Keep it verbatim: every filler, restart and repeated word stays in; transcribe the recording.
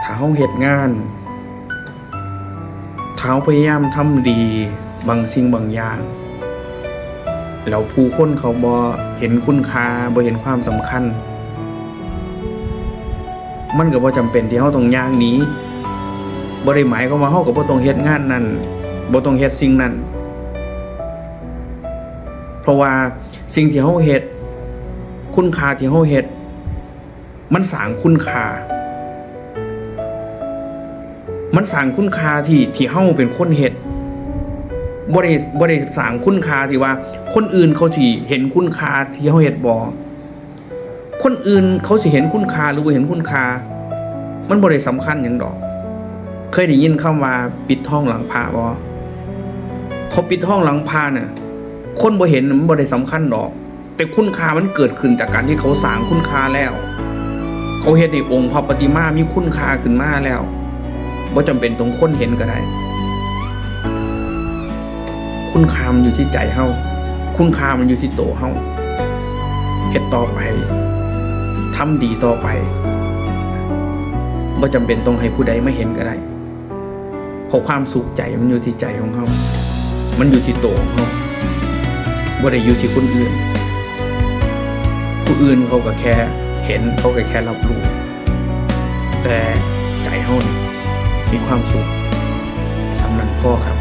ถ้าเฮาเฮ็ดงาน ถ้าเฮาพยายามทำดีบางสิ่งบางอย่าง แล้วผู้คนเขาบ่เห็นคุณค่า บ่เห็นความสำคัญ มันก็บ่จำเป็นที่เฮาต้องย่างหนี บ่ได้หมายความว่าเฮาก็บ่ต้องเฮ็ดงานนั้น บ่ต้องเฮ็ดสิ่งนั้น เพราะว่าสิ่งที่เฮาเฮ็ด คุณค่าที่เฮาเฮ็ด มันสร้างคุณค่า มันสร้างคุณค่าที่ ที่เฮาเป็นคนเฮ็ด บ่ได้ บ่ได้สร้างคุณค่าที่ว่าคนอื่นเขาสิเห็นคุณค่าที่เฮาเฮ็ดบ่ คนอื่นเขาสิเห็นคุณค่าหรือบ่เห็นคุณค่า มันบ่ได้สำคัญหยังดอก เคยได้ยินคำว่าปิดทองหลังพระบ่ เขาปิดทองหลังพระน่ะ คนบ่เห็นมันบ่ได้สำคัญดอก แต่คุณค่ามันเกิดขึ้นจากการที่เขาสร้างคุณค่าแล้ว เขาเฮ็ดให้องค์พระปฏิมามีคุณค่าขึ้นมาแล้ว บ่จำเป็นต้องคนเห็นก็ได้ คุณค่ามันอยู่ที่ใจเฮา คุณค่ามันอยู่ที่ตัวเฮา เฮ็ดต่อไป ทำดีต่อไป บ่จำเป็นต้องให้ผู้ใดมาเห็นก็ได้ เพราะความสุขใจมันอยู่ที่ใจของเฮา มันอยู่ที่ตัวของเฮา บ่ได้อยู่ที่คนอื่น ผู้อื่นเขาก็แค่เห็น เขาก็แค่รับรู้ แต่ใจเฮานี่มีความสุข ส่ำนั้นพอครับ